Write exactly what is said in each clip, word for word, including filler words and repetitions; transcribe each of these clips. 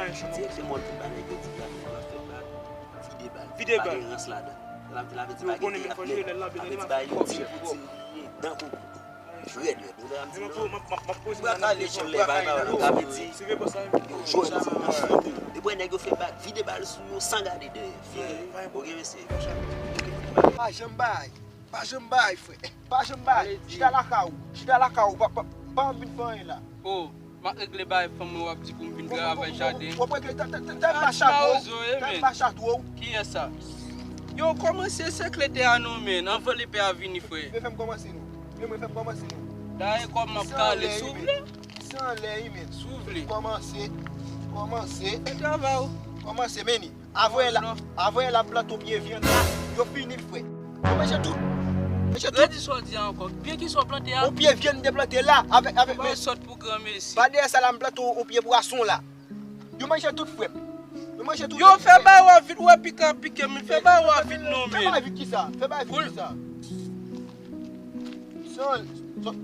Direksyon mòd pou ba nèg yo di la, pou la fè bal. Vide bal. Vide bal. Pa gen rans ladan. Sa vle di pa gen teyat nèt. Sa vle di ba yo ti piti dan koko. Rèd, rèd. Ou tande sa m di non? Ou pral kale sou lè bay ba yo, sa vle di yo jwenn ti nan fou. Depi nèg yo fè bal, vide bal sou yo san gade dèyè. Oke, mesye. Pa janm bay. Pa janm bay, frè. Pa janm bay. Chita lakay ou. Chita lakay ou. Pa, pa, pa vin fè anyen la. Oh, m ap regle bagay fanm mwen, w ap di pou m vin travay jaden. W ap regle, tèl pa chatwo. Tèl pa chatwo. Kiyès sa? Yo, kòmanse sekretè a non, men. Anvan lepè a vini, frè. Men fè m kòmanse non. Men mwen fè m kòmanse non. Dayè kòm m ap kale, si w vle. San lè, men. Si w vle. Kòmanse. Kòmanse. Fè travay ou. Kòmanse, men. Avan l ap plante yon pye vyann la, yo fini l, frè. Yo manje tout. Manje tout. Redi sa w di a ankò. Pye ki sa w plante a? Yon pye vyann m te plante la, avèk, avèk men. Sòt pou granmesi. Pa dèyè sa la, m plante yon pye pwason la. Yo manje tout, frè m. Yo manje tout. Yo fè bagay w ap vit, wè pik ap pike m, fè bagay w ap vit non, men. Fè bagay vit kisa? Fè bagay vit kisa? San, san,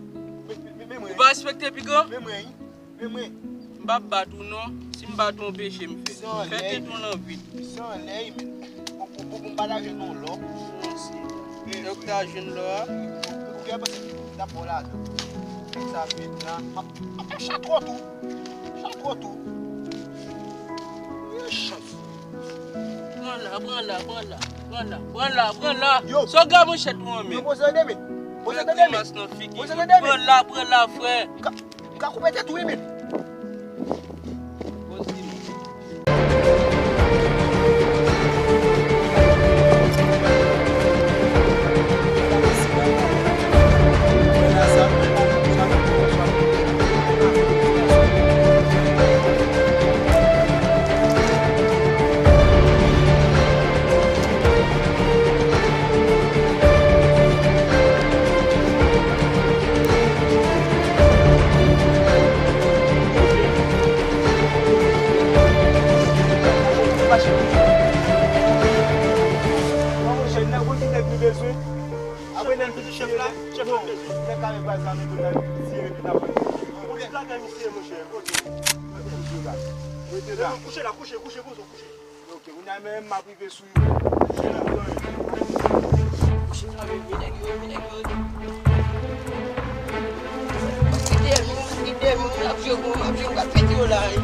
men, men, men mwen. Ou pa respekte pi gran? Men mwen, wi. Men mwen. M p ap bat ou non. Si m bat ou, yon peche m fè. Fè tèt ou nan vit. San lè, men. Pou, pou, pou, pou m pataje nou lò. Monsi. E ou ki ta jwenn lò a? Ou gen panse m t ap pran ladan. Sa fèt la. M ap, m ap fè chatwòt ou. Chatwòt ou. Yon chans. Pran la, pran la, pran la, pran la, pran la, pran la. Yo. Sa w gen manchèt ou an men. Yo, poze tande men. Poze tande men. Poze tande men. Pran la, pran la, frè. M ka koupe tèt ou wi men. Apre nèg vin tiye nèg. Non, nèg kare baz la, nou tou nèg tiye epi n ap pran. Ou gen bagay misye, monchè. Kote? Rete la. Kouche la, kouche, kouche, poze w, kouche. Ok, kounye a menm m ap rive sou yo. Kouche la, men, men nèg yo, men nèg yo. Kite m, kite m, m ap jwe, m ap jwe, m ap pete yo la, wi.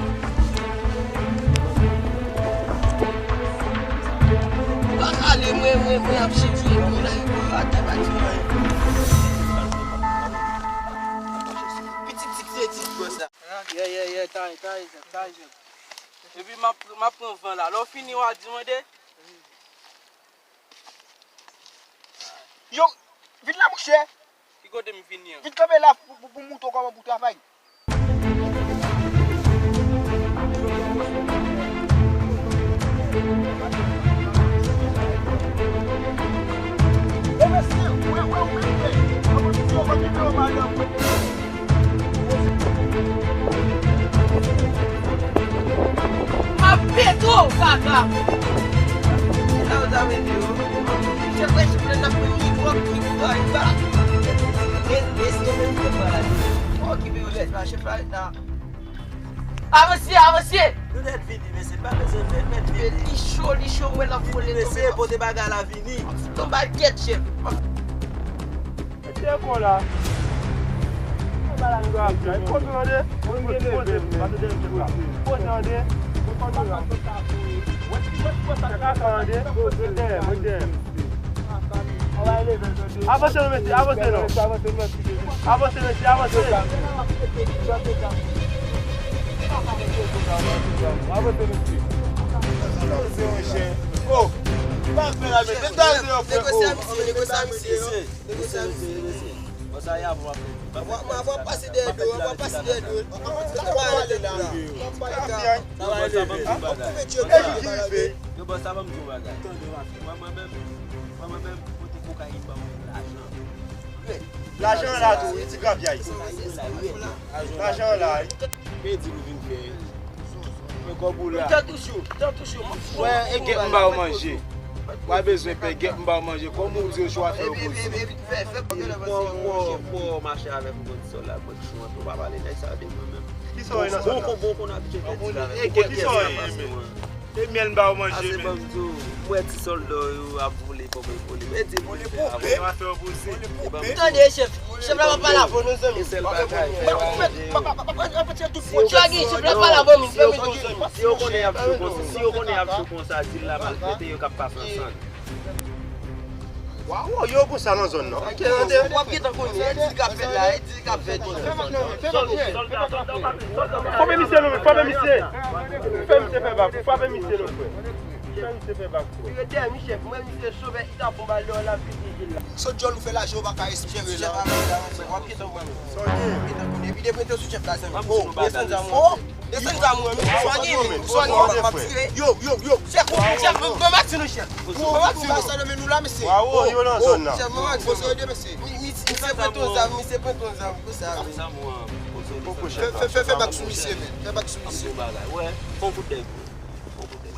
Pa kale mwen, mwen, mwen ap chanje, mwen la, mwen ap chanje. Pitit ti kredi, bòs la. Yeah, yeah, yeah, taye, taye, taye. Epi m ap, m ap pran van la. Lè w fini, w a di mande. Yo, vin la, monchè. Ki kote m vini an? Vin kanpe la pou, pou, pou m montre w kòman pou w travay. E mesye, wè, wè, wè, wè. Kòman misye yo konn mete yo madanm, wè. M ap pete w, kaka! Ki sa w ta mete yo? Chèf rejim nan ap pran mikwo, mikwo, mikwo. E, e si yo menm yo pran la. Okipe yo, chèf la, chèf la, la. Avanse, avanse! Nou nèt vini, mesye, pa bezwen nèt, nèt vini. Li cho, li cho, wè l ap vole. Vini, mesye, pote bagay la, vini. Ton bagay tèt, chèf. Mete kò la. Poze tande. Poze tande. Poze tande. Avanse non, mesye, avanse non. Avanse, mesye, avanse. Avanse, mesye. Oh, pa fè la, mesye. Negosye a misye, negosye a misye. Negosye a misye. Bon, sa y ap wè. Mwen, mwen, mwen pase dèyè do, mwen pase dèyè do. Sa pa ale la. Sa pa ale la. Sa pa ale la. Yo, bòs, sa ban m di yon bagay. Mwen, mwen menm, mwen, mwen menm, kote kokayin ban mwen lajan. Lajan la tou, wi, ti grapyay. Lajan la, wi. Men di nou vin fè. Men kòb ou la. Tan touche w, tan touche w. Wè, e gèt m ba yo manje. W a bezwen pè gèp m ba w manje. Kòman w di yo chwa fè yo poze? Epi, epi, epi, fè, fè kòman yo fè yo manje. Fò w mache avèk yon bon ti sòl la, bon ti chou anpil, w pa pale nèg sa yo de mwen menm. Kisa w ye nan sòl la? Bon, bon, bon, konn abitye fè di la. Kisa w ye menm? E myèl m ba w manje menm. Ase ban m di w, m wè ti sòlda yo ap vole, kòman yo vole. E di vole pou pè. W a fè yo poze. Tande, chèf. Chèf la pa pale avè w non, zanmi. E sèl bagay. Joggy, chèf la pale avè w, men fè m yon zanmi. Si yo konnen y ap cho konsa, si yo konnen y ap cho konsa, dil la mal fèt e yo k ap pase ansanm. Waw, yo konsa nan zòn nan. Ok, tande. W ap gentan konnen, e dil k ap fèt la, e dil k ap fèt. Frape misye non, frape misye. Fè misye fè bak, frape misye non, frè. Fè misye fè bak, frè. Vire dèyè misye, mwen misye sovè. Sot djòl ou fè lajan ou pa ka respire la. W ap gentan wè. Epi depi te sou chèf la, zanmi. Desann zam ou. Desann zam ou, men. Swa gen men. Swa gen men. M ap tire. Yo, yo, yo. Chèf, chèf, ban m ati nou, chèf. Ban m ati nou. Sa nan men nou la, mesye. Waw, yo nan zòn nan. Chèf, ban m ati nou. Misye pran ton zam, misye pran ton zam pou sa. Fè, fè, fè bak sou misye, men. Fè bak sou misye. Fon kout dèy pou. Fon kout dèy.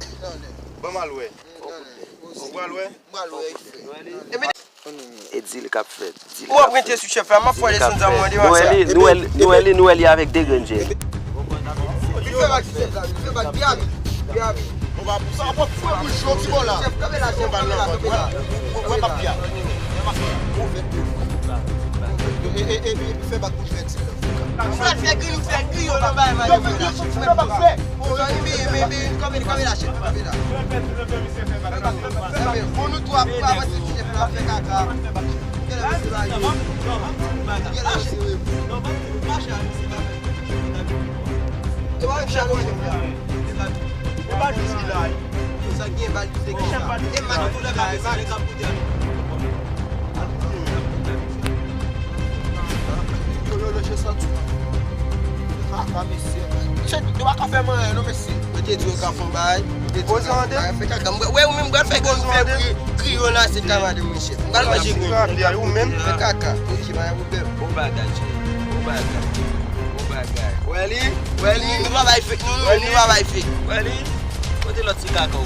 Ban m al wè. Ou pral wè? M pral wè, frè. E di l k ap fèt. Di l k ap fèt. W ap rete sou chèf la, m ap fè desann zam mwen devan sa. Nou wè li, nou wè li, nou wè li, nou wè li avèk de grenn djèl. Li fè bak sou chèf la, li fè bak byen vit, byen vit. Bon, pa pouse. Frè pou jò ki bò la. Chèf, kanpe la, chèf, kanpe la, kanpe la. Wè, wè, wè, pa pya. Wè, pa pya. E, e, e, e, fè bak pou jwèt. Nou pral fè gri, nou fè gri, yo nan bay manje. Yo fè, yo fè, yo fè, yo fè. Bon, zanmi, men, men, men, kanpe, kanpe la, chèf, kanpe la. Bon, nou twa, pou avanse, chèf la fè kaka. Kèlè misye la ye? Kèlè misye ye? E pa yon chalon, chèf la. E pa jis ki la ye. Sa gen bal. E Max tou la ka fè sa, nèg ap koute a. Yo, yo, yo, je santi. Papa, mesye. Mesye, yo pa ka fè m anyen, non, mesye. Mwen te di yo ka fè yon bagay. Mwen te di yo ka fè yon bagay. Fè kaka. Mwen, wè, ou menm, mwen fè grenn, ou fè gri, gri, yo nan asyèt la, madanm, mesye. Mwen pral manje grenn. Ou menm? Fè kaka. Ok, pa gen pwoblèm. Bon bagay, cheri. Bon bagay. Bon bagay. Wè li? Wè li? Nou pa bay fake, nou, nou, nou pa bay fake. Wè li? Kote lòt ti kaka w?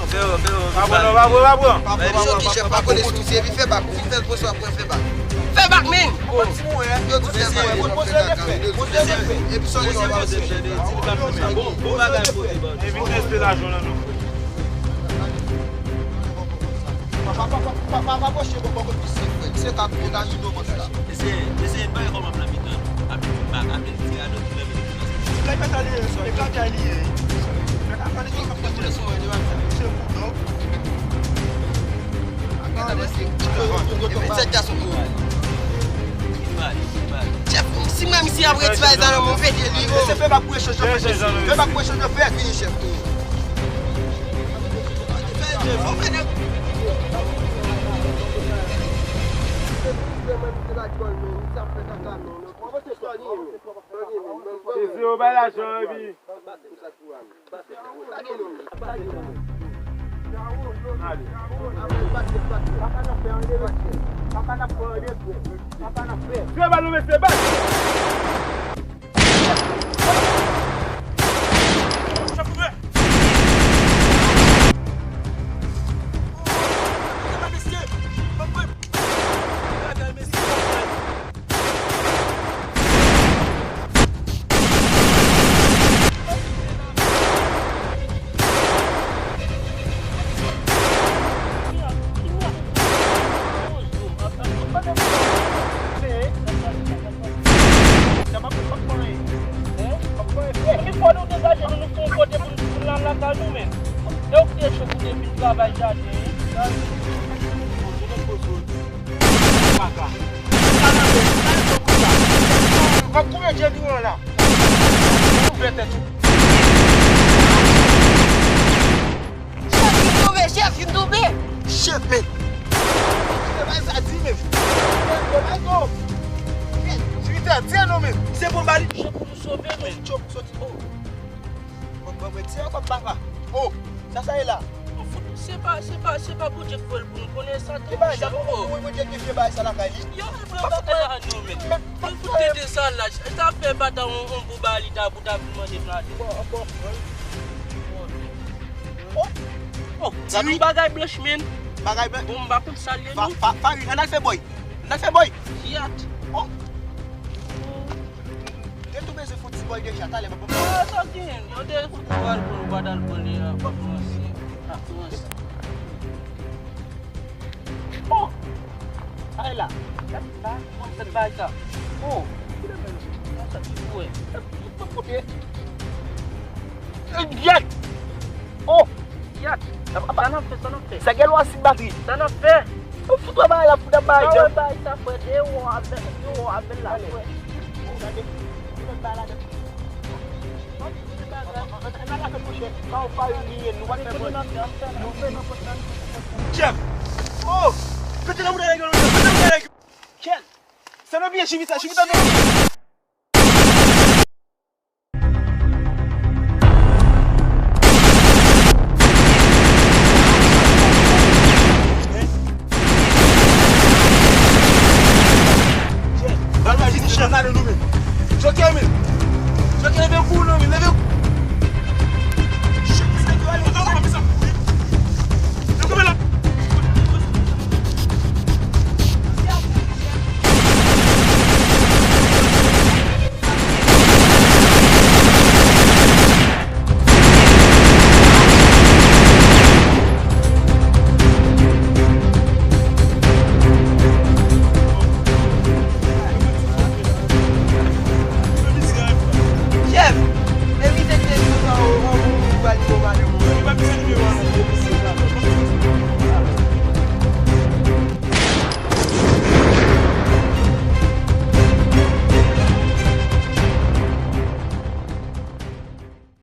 Fè yo, fè yo, pa pran, pa pran, pa pran. Fè bak, men! Yo di fè bak, men fè bak. Epi sòl yo avanse. Bon, bon bagay pou li, bon. Evite lajan nan nou. Pa, pa, pa, pa, pa, pa pwoche bò, bò kote misye, frè. Misye ka koute lajan nou konsa. Mesye, mesye, bay kòman m nan mitan nou. Apre, apre, ti radòt ki nan mitan nou. Kay pèt a li ye, e kaka li ye. Kaka li ye, kaka li ye. Se pou nou. Gade, mesye. E vennsenk gason pou ou. Chèf, si mwen misye ap retire zam nan men w, pete li, o. Mesye, fè bak pou echanj yo fè. Fè bak pou echanj yo fè. Fini, chèf. Sezi yo bay lajan epi. Tire bal nou mesye, bal! Epi fò nou degaje nou, nou fè yon kote pou nou, pou nou al lakay nou menm. Lè w te cho pou te vin travay jaden, Chèf, vin tonbe, chèf, vin tonbe. Chèf, men. Bay sa di, men. Yo bay go. Twitter, tye nou, men. Se pou bali. Chèf, pou nou sove, men. Chèf, soti. Oh. Mwen, mwen, mwen, tire kòb papa. Oh, sa, sa ye la. Se pa, se pa, se pa Bondye ki voye l pou nou konnen sa tou. Ki bagay sa? Ou, ou, ou, Bondye ki fè bagay sa lakay li. Yo, mwen, pa fè la, non, men. Mwen, fout tete sa la. Sa fè pa ta on, on pou ba li ta, pou ta vin mande plate. Bon, bon, bon. Oh. Oh, di yon bagay blanch, men. Bagay blanch. Bon, m pa konn sa l ye, non. Fa- Fa- Farid, ann al fè bòy. Ann al fè bòy. Kiyat. Oh. Te tou bezwen fè yon ti bòy deja, talè, papa. Ah, sa gen. Yo te fout ou al pran, ou pa t al pran li, ah, pa kòmanse. Ah, kòmanse. Oh! Ay la. Gad sa, kòman fè bay sa? Oh! Gad sa, ti bwè. Koute. Yèt! Oh! Yèt! Sa n ap fè, sa n ap fè? Sa gen lwa si batri. Sa n ap fè? Ou fout wè bagay la, fout ap bay. Sa wè bay sa, frè, de ou avè, de ou avè la, frè. Gade, ou mèt bay la, de. Chèf! Oh! Pete nan bouda nèg yo, pete nan bouda nèg yo! Chèf! Se nan byen Jimmy sa, Jimmy tann. Bal la, Jimmy, chèf, nan nou men. Joker, men. Joker, leve kou, non, men, leve kou.